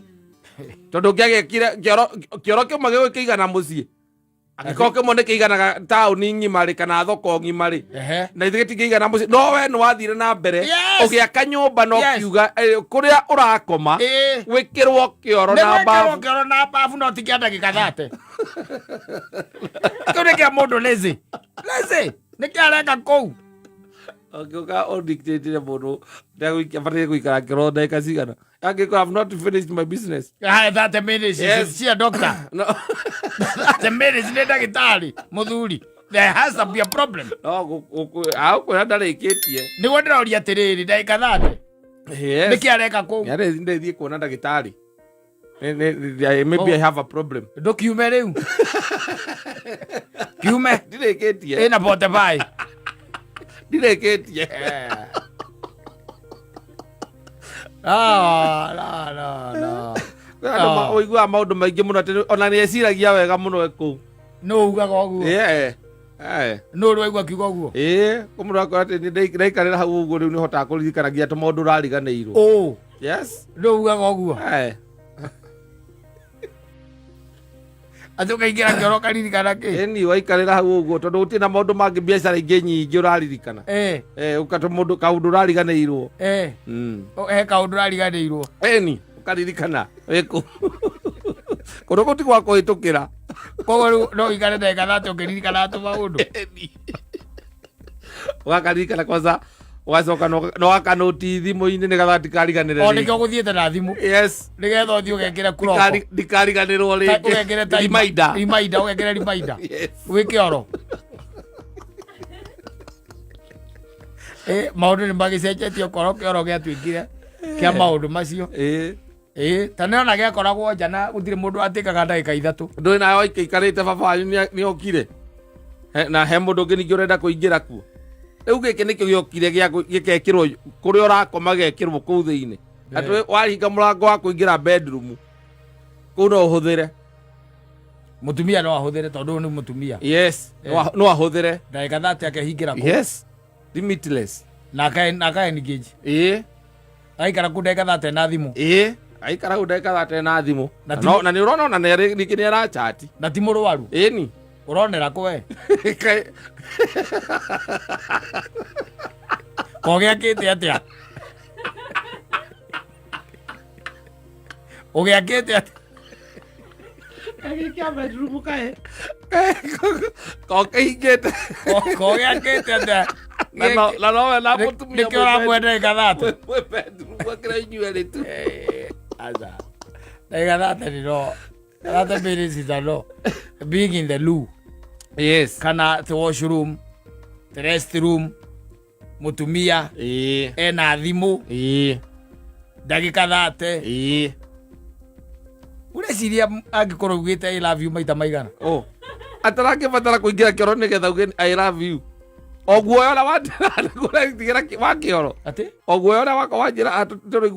tondũ ũngĩagĩakire kĩoro kĩmwe gĩgũkĩigana mũciĩ, angĩkorwo kĩmwe nĩ kĩiganaga taũni ng'ima rĩ, kana thoko ng'ima rĩ, na ithuĩ gĩtingĩigana mũciĩ. No we nĩ wathire na mbere ũgĩaka nyũmba na ũkiuga kũrĩa ũrakoma gwĩkĩrwo kĩoro na Nĩ gwĩkĩrwo bafu. Kĩoro na bafu, no ti kĩa ndagĩka 30. Kĩu nĩ kĩa mũndũ lazy lazy. Nĩ kĩa areka kũu? Ũngĩũka ũndictate mũndũ abataire gũikara kĩoro ndagĩka cigana, angĩkorwo I've not finished my business. Haya, 30 minutes. Cia doctor. No. 30 minutes nĩ ndagĩtarĩ mũthuri, there has to be a problem. No agũkwĩra ndarĩkĩtie. Nĩguo ndĩroria atĩrĩrĩ, ndagĩka 30, nĩkĩ areka kũu? Ndĩthiĩ kuona ndagĩtarĩ. Maybe I have a problem. Ndũkiume rĩu, kiume. Ndirĩkĩtie. Ĩna bote bai. Ndirĩkĩtie. Ah, no, no, no. Andũ ũiguaga maũndũ maingĩ mũno atĩ ona nĩ eciragia wega mũno e kũu. Nũ ugaga ũguo? Yeah. Eh. Nũ ũrĩ waigua akiuga ũguo? Ĩĩ, kũmũndũ akora atĩ nĩ ndaikarĩra hau ũguo, rĩu nĩ hotaga kũririkana nginya tũmaũndũ ũrariganĩirwo. Ũ? Yes. Nũ ugaga ũguo? Eh. Atĩ ũkaingĩra kĩoro ũkaririkana kĩ? Ĩni, waikarĩra hau ũguo, tondũ gũtirĩ na maũndũ mangĩ, biacara ingĩ nyingĩ ũraririkana. Ũkatũ mũndũ kaũndũ ũrariganĩirwo. He kaũndũ ũrariganĩirwo. Ĩni, ũkaririkana wĩ kũu. Kũndũ kũu ti gwa kũhĩtũkĩra. Koguo rĩu no ũikare ndagĩka 30 ũkĩririkana tũmaũndũ. Ĩni. Ũgakaririkana kwanza, ũgacoka na ũgakanũti thimũ-inĩ nĩgetha ndikariganĩre O rĩngĩ. nĩkĩo ũgũthiĩte na thimũ. Yes. Nĩgetha ũthiĩ ũgekĩre clock. Ndikariganĩrwo rĩngĩ. Ũgekĩre timer. Reminder. Reminder, ũgekĩre reminder. Yes. Wĩ kĩoro. Maũndũ nĩ magĩcenjetie, okorwo kĩoro gĩatuĩkire kĩa maũndũ macio. Ĩĩ, ta nĩona gĩakoragwo nja na gũtirĩ mũndũ atĩkaga ndagĩka 3. Ndũĩ nawe waikaikarĩte, baba wanyu nĩ okire. Na he mũndũ ũngĩ ningĩ ũrenda kũingĩra kuo. Rĩu gĩkĩ nĩkĩo gĩokire gĩa gĩkekĩrwo kũrĩa ũrakoma, gekĩrwo kũu thĩinĩ. Atĩ wahinga mũrango wa kũingĩra bedroom, kũu no ũhũthĩre. Mũtumia no ahũthĩre tondũ ũyũ nĩ mũtumia. Yes, no ahũthĩre. Ndagĩka 30 akehingĩra kũu. Yes. Limitless. Na aka engage. Aikara kũu ndagĩka 30 na thimũ. Ĩĩ. Aikara kũu ndagĩka 30 na thimũ. Na Na nĩ ũrona ona ningĩ nĩ arachati. Na ti mũrwaru. Ĩni. Ũronera kũ we? Kogĩakĩte atĩa? Ũgĩakĩte atĩa? Agĩkia bedroom kae. Kokĩhingĩte. Kogĩakĩte atĩa? Na nowe na mũtumia. Nĩkĩo ũramwenda ndagĩka 30. Mwĩ bedroom akĩra inyuĩ erĩ tu. Aca. Ndagĩka 30 nĩ no. 30 minutes is a no. Being in the loo. Kana the washroom, the rest room, mũtumia ena thimũ ndagĩka 30. Ũreciria angĩkorwo ugĩte "I love you" maita maigana? Oh. Atarangĩbatara kũingĩra kĩoro nĩgetha uge "I love you". O guoya ũrĩa wanjĩra nĩguo ũretigĩra wa kĩoro. Atĩ? O guoya ũrĩa wakwa wanjĩra tũrĩ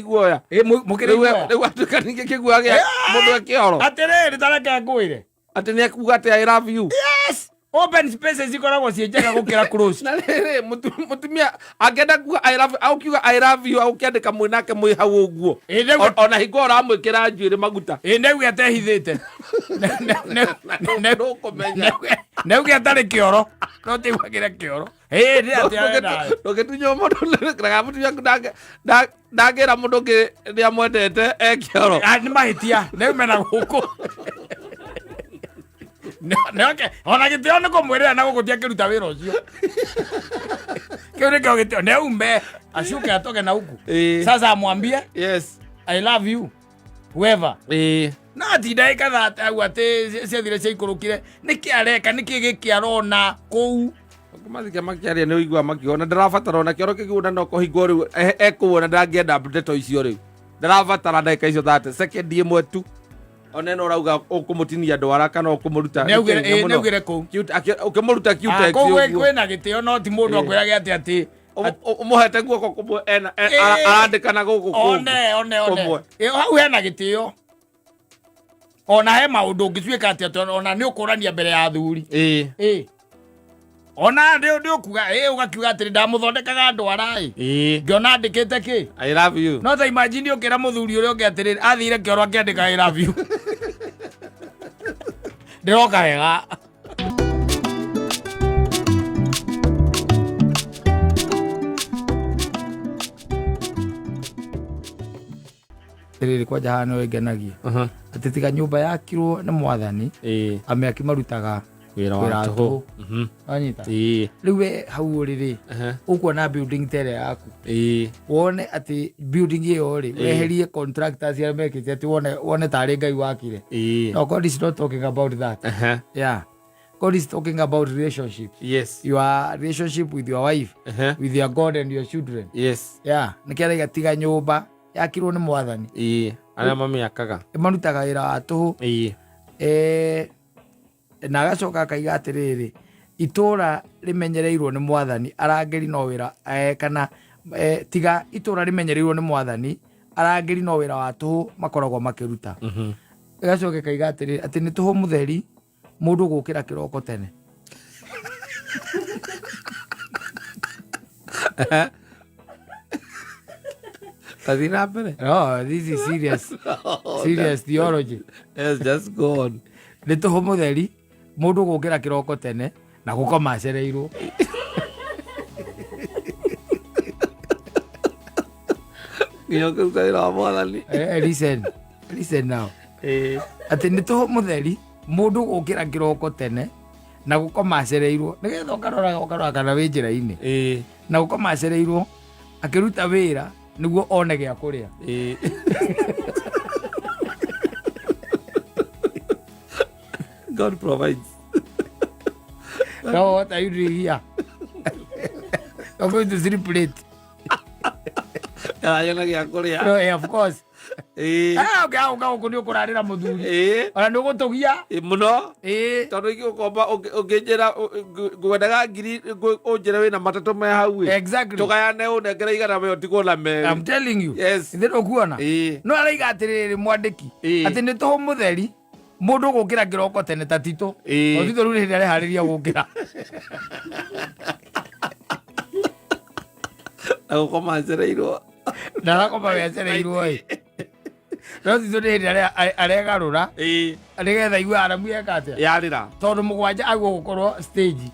guoya. Mũkĩrĩ Rĩu guoya? Rĩu atuĩka ningĩ kĩguoya gĩa mũndũ e kĩoro. Atĩrĩrĩ, tareke ngwĩre. Atĩ nĩ ekuga atĩ "I love you". Yes, open spaces ikoragwo ciĩ njega gũkĩra close. Na rĩrĩ, mũtumia angĩenda kuga "I love you", agũkiuga "I love you" agũkĩandĩka mwĩ nake mwĩ hau ũguo. Ona hingo ũramwĩkĩra njuĩrĩ maguta. Ĩ neuge atehithĩte. Ndũkũmenya. Neuge atarĩ kĩoro, no tiguagĩre kĩoro. Ĩ nĩ atĩ arenda. Ndũngĩtunywo mũndũ kana mũtumia waku ndangĩra mũndũ ũngĩ nĩ amwendete e kĩoro. Ah, nĩ mahĩtia neume na gũkũ. Ona gĩtĩo nĩ kũmwĩrĩra na gũkũ tiakĩruta wĩra ũcio. Kĩu nĩkĩo gĩtĩo, neume acuke atoke na huku. Sasa amwambie, "I love you," whoever. Na ti ndagĩka 30 au atĩ ciathire ciaikũrũkire. Nĩkĩ areka? Nĩkĩ gĩkĩ arona kũu? Ũngĩmathikia makĩaria nĩ ũigua makiona ndarabatara ona kĩoro kĩgũnda no kũhingwo rĩu ekuona ndangĩenda ndeto icio rĩu ndarabatara ndagĩka icio 30 second ĩmwe tu ona ĩno ũrauga ũkũmũtinia ndwara kana ũkũmũruta Nĩaugire nĩkĩ ĩ, mũno? nĩaugire kũu. Ũkĩmũruta Ah, cutex kũu ũguo. kwĩna gĩtĩo no ti mũndũ akwĩrage atĩ atĩ Ũmũhete guoko kũmwe ena arandĩkana gũkũ kũngĩ. One one one. Kũmwe. Ĩ, hau hena gĩtĩo ona he maũndũ ũngĩtuĩka atĩ atĩ ona nĩ ũkũrania mbere ya athuri. Ĩ, ona ndĩ ndĩ ũkuga ĩ ũgakiuga atĩrĩ ndamũthondekaga ndwara ĩ ngĩona andĩkĩte kĩ. I love you. No ta imagine ũkĩra mũthuri ũrĩa ũngĩ atĩrĩrĩ athire kĩoro akĩandĩka I love you, ndĩroka wega. Rĩrĩ kwanja haha nĩwe ngenagia atĩ tiga nyũmba yakirwo nĩ mwathani, amĩaki marutaga wĩra wĩra wa wa tũhũ. tũhũ. Wanyita? Rĩu we hau ũrĩ rĩ, ũkuona building ta ĩrĩa yaku, wone atĩ building ĩyo rĩ, weherie contractors arĩa mekĩte atĩ wone tarĩ Ngai wakire. No, God is not talking about that. Yeah, God is talking about relationships, your relationship with your wife, with your God and your children. Yeah, nĩkĩo araiga tiga nyũmba yakirwo nĩ mwathani, Arĩa mamĩakaga marutaga wĩra wa tũhũ. Na agacoka akaiga atĩrĩrĩ, itũra rĩmenyereirwo nĩ mwathani, arangĩri no wĩra kana tiga itũra rĩmenyereirwo nĩ mwathani, arangĩri no wĩra wa tũhũ makoragwo makĩruta. Ĩgacoka ĩkaiga atĩrĩrĩ, atĩ nĩ tũhũ mũtheri mũndũ gũkĩra kĩroko tene. Tathiĩ na mbere. No, this is serious, serious theology. Yes, just go on. Nĩ tũhũ mũtheri mũndũ gũkĩra kĩroko tene na gũkoma acereirwo. Nginya ũkĩruta wĩra wa mwathani. Listen, listen now. Atĩ nĩ tũhũ mũtheri mũndũ gũkĩra kĩroko tene na gũkoma acereirwo, nĩgetha ũkarora ũkarora kana wĩ njĩra-inĩ, na gũkoma acereirwo akĩruta wĩra nĩguo one gĩa kũrĩa. God provides. No, what are you doing here? You're going to sleep late. Aranyona gĩa kũrĩa. No, of course. Ah, okay, ũka gũkũ nĩ ũkũrarĩra mũthuri, ona nĩ ũgũtũgia. Mũno. Tondũ ingĩgũkomba ũngĩnjĩra ngwendaga ngiri ũnjĩre wĩna matatũ me hau ĩ. Tũgayane ũnengere 100 we ũtigwo na merĩ. I'm telling you. Ithe ndũkuona? No araiga atĩrĩrĩ mwandĩki, atĩ nĩ tũhũ mũtheri mũndũ gũkĩra kĩroko tene ta Tito. O Tito rĩu nĩ hĩndĩ areharĩria gũkĩra. Na gũkoma njereirwo. Ndarakoma wecereirwo ĩ, no Tito nĩ hĩndĩ aregarũra nĩgetha igue aramu eka atĩa. Yarĩra. Tondũ 7 agwo gũkorwo stage.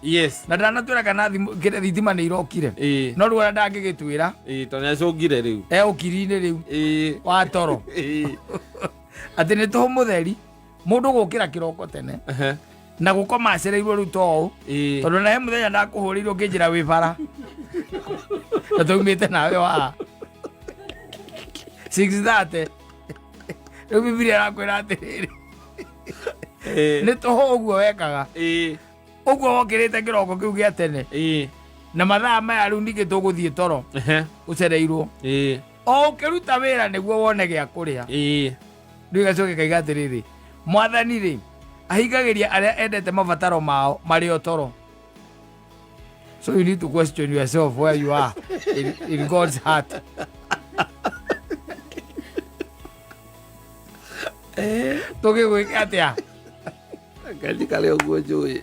Na ndanatwĩra kana kĩrĩa thitima nĩ irokire. No rĩu ona ndangĩgĩtwĩra. Tondũ nĩacũngire rĩu. E ũkiri-inĩ rĩu wa toro. Atĩ nĩ tũhũ mũtheri mũndũ gũkĩra kĩroko tene na gũkoma acereirwo rĩu to ũũ. Tondũ na he mũthenya ndakũhũrĩirwo ngĩnjĩra wĩ bara na twaumĩte nawe wa 6:30. Rĩu Bibilia ĩrakwĩra atĩrĩrĩ, nĩ tũhũ ũguo wekaga, ũguo wokĩrĩte kĩroko kĩu gĩa tene, na mathaa maya rĩu ningĩ tũgũthiĩ toro ũcereirwo o ũkĩruta wĩra nĩguo wone gĩa kũrĩa. Rĩu gacoke kaiga atĩrĩrĩ, mwathani rĩ ahingagĩria arĩa endete mabataro mao marĩ o toro. So you need to question yourself where you are in God's heart. Tũgĩgwĩke atĩa? Ngai njikare ũguo njũĩ.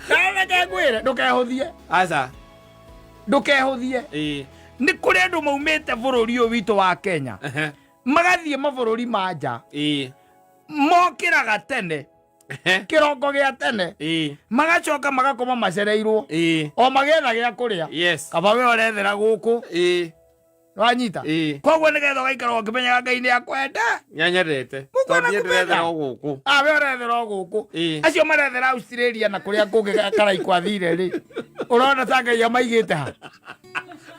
Reke ngwĩre, ndũkehũthie. Aca. Ndũkehũthie. Nĩ kũrĩ andũ maumĩte bũrũri ũyũ witũ wa Kenya, magathiĩ mabũrũri ma nja, mokĩraga tene, kĩroko gĩa tene, magacoka magakoma macereirwo o magĩetha gĩa kũrĩa. Kaba we ũrethera gũkũ. Wanyita? Koguo nĩgetha ũgaikara ũkĩmenyaga Ngai nĩ akwenda. Nyanyendete. Mũkũ Tondũ niĩ anakupenda. ndĩrethera o gũkũ. Ah, we ũrethera o gũkũ. Acio marethera Australia na kũrĩa kũngĩ Karaikũ athire rĩ, ũrona ta Ngai amaigĩte ha?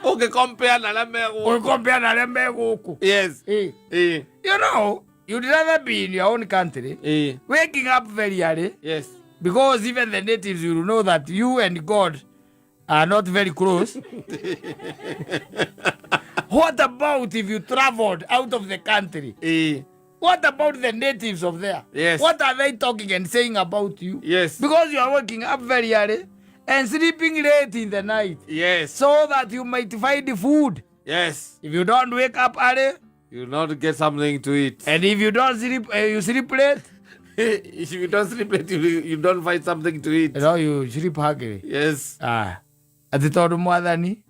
Ũngĩ compare na arĩa me gũkũ. Ũngĩ compare na arĩa me gũkũ. You know. You'd rather be in your own country, waking up very early, because even the natives will know that you and God are not very close. What about if you traveled out of the country? What about the natives of there? What are they talking and saying about you? Because you are waking up very early and sleeping late in the night. So that you might find food. If you don't wake up early, You not get something to eat. And if you don't sleep, you sleep late. If you don't sleep late, you don't find something to eat. You know, you sleep hungry. Atĩ tondũ Mwathani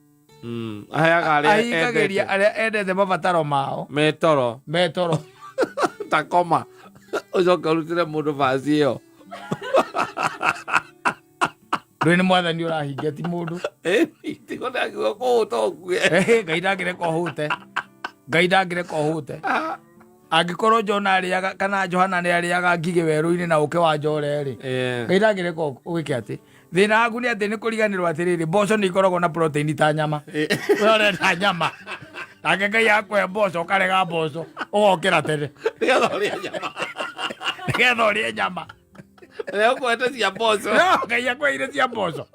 Aheaga arĩa ahingagĩria endete. Arĩa endete mabataro mao Metoro. Metoro. Takoma. Ũcoke ũrutĩre mũndũ vaci ĩyo. Ndũĩ nĩ Mwathani ũrahingia, ti mũndũ. Tigo ndakiuga kũhũta ũkue. Ngai ndangĩreka ũhũte. Ngai ndangĩreka ũhũte. Angĩkorwo Jona arĩaga kana Johana nĩ arĩaga ngigĩ werũ-inĩ na ũkĩ wa njore rĩ, Ngai ndangĩreka ũgĩke atĩ. Thĩna waku nĩ atĩ nĩ kũriganĩrwo atĩrĩrĩ, mboco nĩ ikoragwo na protein ta nyama. We ũrenda nyama, nake Ngai akũhe mboco, ũkarega mboco, ũgokĩra tene Nĩgetha ũrĩe nyama. Nĩgetha ũrĩe nyama. Rĩo ũkũhete cia mboco. No Ngai akũheire cia mboco.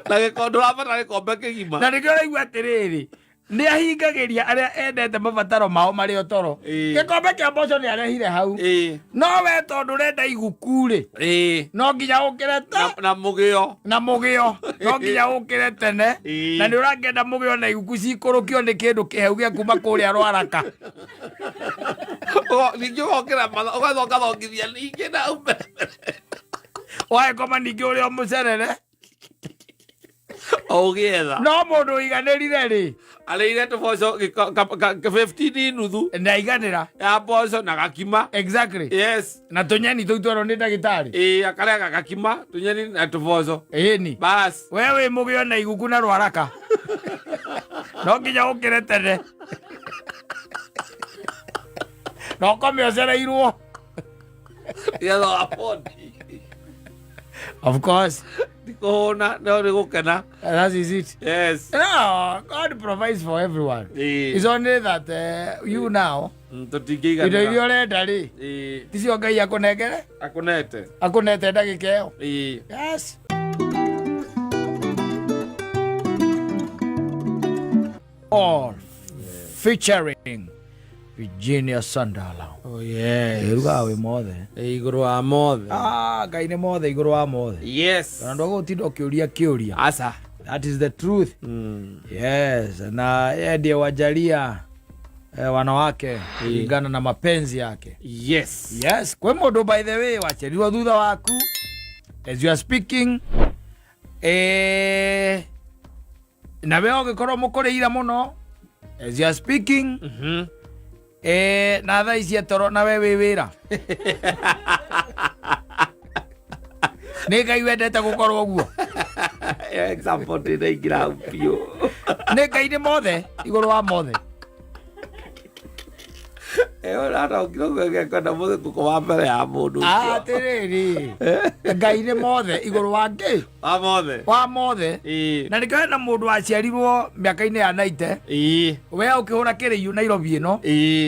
Na gĩkondo ndũrabatara gĩkombe kĩgima. Na nĩkĩo ũraigua atĩrĩrĩ, nĩ ahingagĩria arĩa endete mabataro mao marĩ o toro. Gĩkombe kĩa mboco nĩ arehire hau. No we tondũ ũrenda iguku rĩ, no nginya ũkĩre ta Na mũgĩo. Na mũgĩo no nginya ũkĩre tene. Na nĩ ũrakĩenda mũgĩo na iguku cikũrũkio nĩ kĩndũ kĩheu gĩa kuma kũrĩa rwaraka. Ningĩ ũgokĩra ũgathokathongithia ningĩ na mbere. Wagĩkoma ningĩ ũrĩa mũcerere. O ũgĩetha. No mũndũ ũiganĩrire rĩ, Arĩire tũboco 15 nuthu ndaiganĩra. Ya mboco na gakima. Na tũnyeni tũu twerwo nĩ ndagĩtarĩ. Ĩĩ, akarĩaga gakima, tũnyeni na tũboco. Ĩni. Bas. We wĩ mũgĩo na iguku na rwaraka, no nginya ũkĩre tene na ũkome ũcereirwo. Nĩgetha wabodi. Of course. Ndikũhũna no nĩ gũkena. That is it. No, God provides for everyone. It's only that you now, indo Tũtingĩiganĩra. Iria ũrenda rĩ, ticio Ngai akũnengere. Akũnete. Akũnete ndagĩka ĩyo. Yes. All featuring Virginia Sandala. Oh, yes. Ĩrugaga wĩ mothe. Igũrũ wa mothe. Ah, Ngai nĩ mothe igũrũ wa mothe. Na ndwagũtinda ũkĩũria kĩũria. Aca. That is the truth. Yes, na yeye ndiye wajalia wanawake kulingana na mapenzi yake. Yes, kwĩ mũndũ, by the way, waciarirwo thutha waku as you are speaking, nawe ũgĩkorwo mũkũrĩire mũno as you are speaking, na thaa ici etoro nawe wĩ wĩra. Nĩ Ngai wendete gũkorwo ũguo. Ĩyo example ndĩnaingĩra hau biũ. Nĩ Ngai nĩ mothe igũrũ wa mothe. Ĩyo ndataũkirwo ũguo ngĩkwenda mũthĩ gũkoma mbere ya mũndũ ũcio. Atĩrĩrĩ, Ngai nĩ mothe igũrũ wa ngĩ Wa mothe. Wa mothe. Na nĩkĩo hena mũndũ waciarirwo mĩaka-inĩ ya 90, we ũkĩhũra kĩrĩiũ Nairobi ĩno,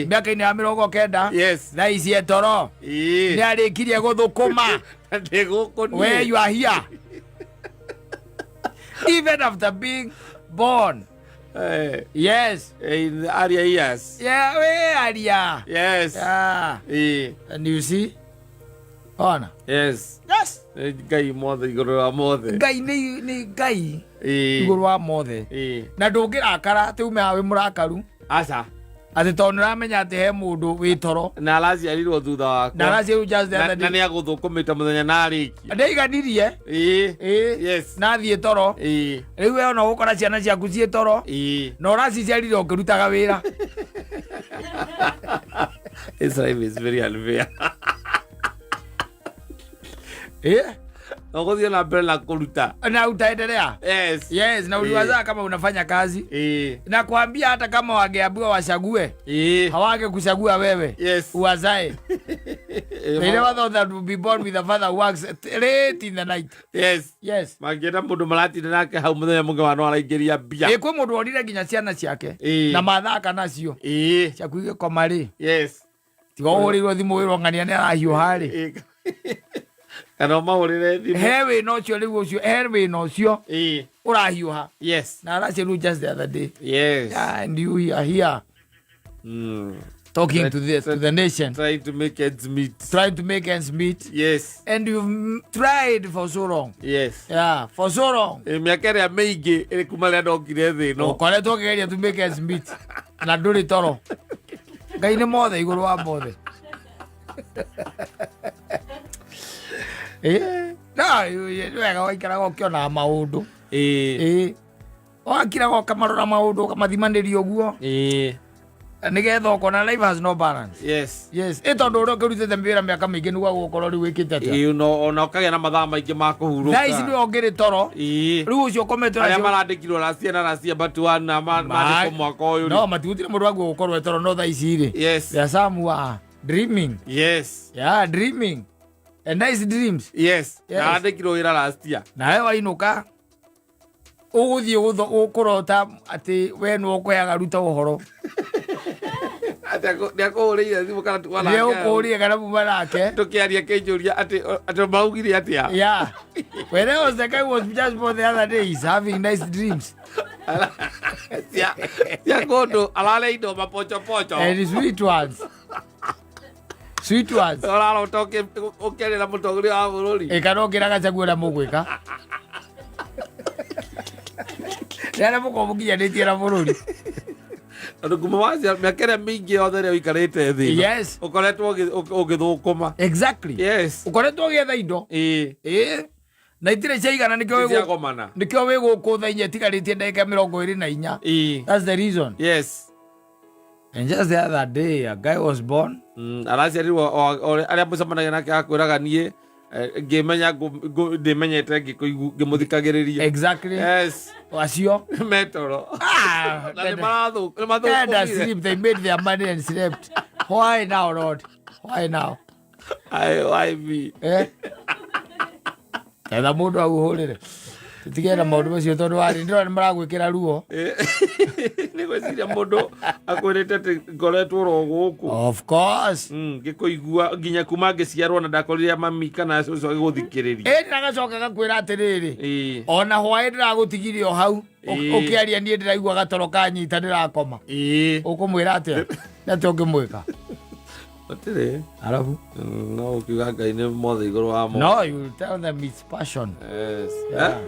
mĩaka-inĩ ya 90. Thaa ici etoro. Nĩ arĩkirie gũthũkũma. Ndĩ gũkũ niĩ. Where you are here even after being born. In the earlier years. Yeah, we aria. And you see, ona. Nĩ Ngai mothe igũrũ wa mothe. Ngai nĩ Ngai igũrũ wa mothe. Na ndũngĩrakara atĩ ume haha wĩ mũrakaru Aca. Atĩ tondũ nĩũramenya atĩ he mũndũ wĩ toro. Na araciarirwo thutha wakwa. Na araciarirwo just the Na other na day. nĩ agũthũkũmĩte mũthenya na arĩkia. Ndĩiganirie. Na thiĩ toro. Rĩu we ona ũgũkora ciana ciaku ciĩ toro na ũraciciarire ũkĩrutaga wĩra. This life is very unfair. Na ũgũthiĩ na mbere na kũruta. Na utaendelea. Yes, na uliwazaa kama unafanya kazi. Na kuambia hata kama wangeambiwa wachague, hawange kuchagua wewe uwazae. They never thought that would be born with a father who works late in the night. Mangĩenda mũndũ maratinda nake hau mũthenya mũngĩ wa no araingĩria mbia. Ĩ, kwĩ mũndũ wonire nginya ciana ciake na mathaka nacio ciaku igĩkoma rĩ. Tiga ũhũrĩirwo thimũ wĩrwo ng'ania nĩ arahiũha rĩ. Kana ũmahũrĩre thimũ. He wĩna ũcio rĩu ũcio, he wĩna ũcio ũrahiũha. Na araciarwo just the other day. Yeah, and you are here talking to the nation. Trying to make ends meet. Trying to make ends meet. And you've tried for so long. Yeah, for so long. Mĩaka ĩrĩa mĩingĩ ĩrĩ kuma rĩrĩa ndokire thĩ ĩno. Ũkoretwo ũkĩgeria to make ends meet na ndũrĩ toro. Ngai nĩ mothe igũrũ wa mothe. No nĩ wega waikaraga ũkĩonaga maũndũ. Wakiraga ũkamarora maũndũ, ũkamathimanĩria ũguo, nĩgetha ũkona life has no balance. Yes, ĩ tondũ ũrĩa ũkĩrutĩte wĩra mĩaka mĩingĩ nĩguo gũkorwo rĩu wĩkĩte atĩa. Ona ũkagĩa na mathaa maingĩ ma kũhurũka. Thaa ici nĩwe ũngĩrĩ toro. Rĩu ũcio ũkomete Arĩa marandĩkirwo last year na last year but one na mandĩkwo mwaka ũyũ rĩ. No matigũtirĩ mũndũ waguo gũkorwo e toro, no thaa ici rĩ, there are some who are dreaming. Yeah, dreaming and nice dreams. Yes. Na andĩkirwo wĩra last year. Nawe wainũka ũgũthiĩ ũkũrota atĩ we nĩwe ũkũheaga ruta ũhoro. Atĩ nĩakũhũrĩire thimũ kana tuma nĩ nake. Ũkũũrie kana muma nake. Tũkĩaria kĩnjũria atĩ maugire atĩa. Yeah, when I was the guy was just born the other day, he's having nice dreams. Cia kũndũ ararĩa indo mapochopocho. And sweet ones, sweet ones. Ũrarota ũkĩarĩra mũtongoria wa bũrũri. Ĩ, kana ũkĩra Gachagua ũrĩa mũgwĩka rĩarĩa mũkorwo mũkinyanĩtie na bũrũri. Tondũ kuma wacia mĩaka ĩrĩa mĩingĩ yothe ĩrĩa ũikarĩte thĩ ĩno, ũkoretwo ũgĩthũkũma. Ũkoretwo ũgĩetha indo. Ĩ, na itirĩ ciaigana, nĩkĩo Ciagomana. Nĩkĩo wĩ gũkũ thaa 4 itigarĩtie ndagĩka 24. That's the reason. And just the other day a guy was born. Araciarirwo arĩa mũcemanagia nake akwĩraga niĩ ngĩmenya ndĩmenyete ngĩmũthikagĩrĩria. Acio Metoro. Ah, Na Tender nĩmarathũkũmire. sleep. They made their money and slept. Why now, Lord? Why now? Why me? Eh? Etha mũndũ aguhũrĩre. Tũtigere na maũndũ macio tondũ warĩ ndĩrona nĩ maragwĩkĩra ruo. Nĩ gwĩciria mũndũ akwĩrĩte atĩ ngoretwo ro gũkũ. Of course. Ngĩkũigua nginya kuma ngĩciarwo na ndakorire mami kana cũcũ agĩgũthikĩrĩria. Ĩ, ndagacoka gakwĩra atĩrĩrĩ. Ona hwaĩ ndĩragũtigirie o hau. Ũkĩaria niĩ ndĩraigua gatoro kanyita, ndĩrakoma. Ũkũmwĩra atĩa? Nĩ atĩa ũngĩmwĩka? Gũtirĩ. Arabu. No ũkiuga Ngai nĩ mothe igũrũ wa mo. No, you tell them it's passion. Yeah.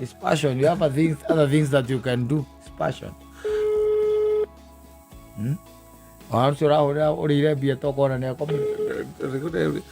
It's passion. You have other things that you can do. It's passion. Ona ũcio ũrahũrĩra ũrĩire mbia tokona nĩ akomire. Eh?